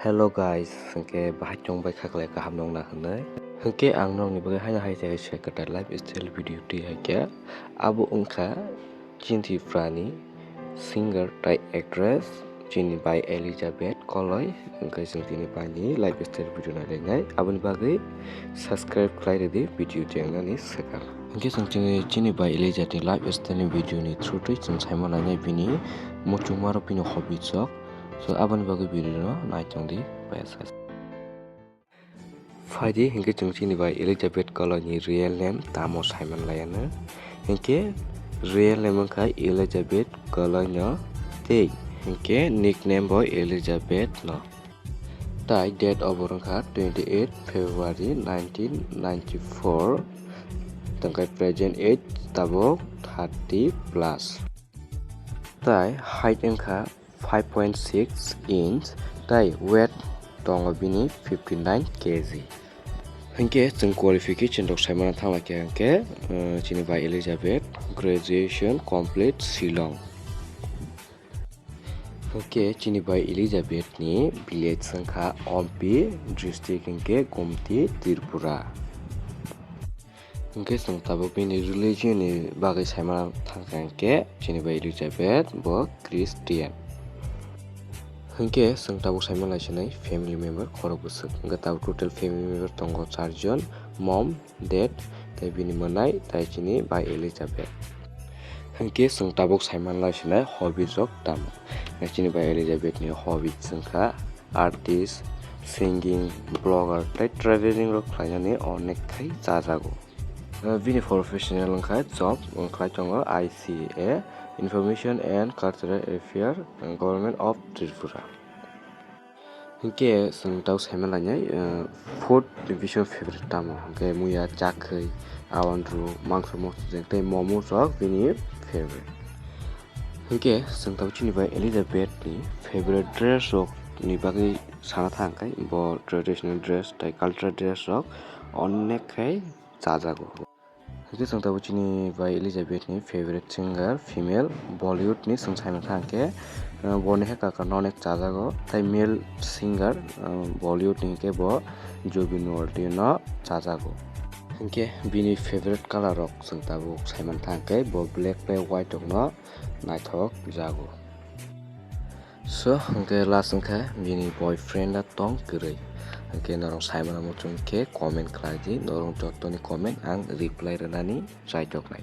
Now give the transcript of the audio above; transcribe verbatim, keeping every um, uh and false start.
Hello guys, hwnkhe bahai tong bai kha khlai kaham nongna hwnwi. Hwnkhe ang nokni bagwi haino hai se kwtal lifestyle video twi hai khe abo wngkha Chinti Prani, singer tai actress chini bai Elizabeth Koloi, hwnkhe chwng tini baini lifestyle video nailainai. Aboni bagwi subscribe khlai rwdi video jengnani swkang. Hwnkhe chwng chini, chini bai Elizabeth ni lifestyle ni video ni through twi chwng saima lainai bini muchungmarok bini hobby sok. So aboni bagwi video no naitongdi bai asai. Phaidi hwnkhe chwng chini bai Elizabeth Koloi ni real name tamo saiman laiano. Hwnkhe real name wngkha Elizabeth Koloi no tei hwnkhe nickname bo Elizabeth no. Tai date of birth wngkha twenty eight February nineteen ninety four. Tongkhe present age tabuk thirty plus. Tai height wngkha five point six inch, tai weight tongo bini fifty nine K G. Hwnkhe chwng qualification rok saimano thangla khe hwnkhe, uh, chini bai Elizabeth graduation complete Shillong. Hwnkhe chini bai Elizabeth ni village wngkha Ompi, district hwnkhe Gumti, Tripura. Hwnkhe chwng tabuk bini religion ni bagwi saimano thangkha hwnkhe chini bai Elizabeth bo Christian. Hwnkhe chwng tabuk saimano laisinai family member khorok bwswk. Hwnkhe tabuk total family member tongo charjon, mom, dad, tei bini mwnai, tei chini bai Elizabeth. Hwnkhe chwng tabuk saimano laisinai hobby rok tamo. Chini bai Elizabeth ni hobby wngkha artist, singing, blogger tei traveling rok khlainani onek khai chajago. Uh, bini professional wngkha job, wngkhlai tongo I C A, Information and Cultural Affair, Government of Tripura. Hwnkhe chwng tau saimano lainai, uh, food bini favorite tamo, hwnkhe muya, chakhwi, awandru, mangso, mosong tei momo rok bini favorite. Hwnkhe chwng tau chini bai Elizabeth ni favorite dress rok ni bagwi sana thangkhe bo traditional dress tei cultural dress rok onek khai chajago. Hwnkhe chwng tabuk chini bai Elizabeth ni favorite singer female Bollywood ni chwng saimano thangkhe, uh, boni hai kaka no onek chajago, tei male singer, uh, Bollywood ni hwnkhe bo Zubeen Nautiyal no chajago. Hwnkhe bini favorite color rok chwng tabuk saimano thangkhe bo black tei white rok no naithok jago. So, hwnkhe last wngkha bini boyfriend da tong kwrwi. Hwnkhe norok saimano muchung khe comment khlai di, norok jottoni comment ang reply rwnani chaitoknai.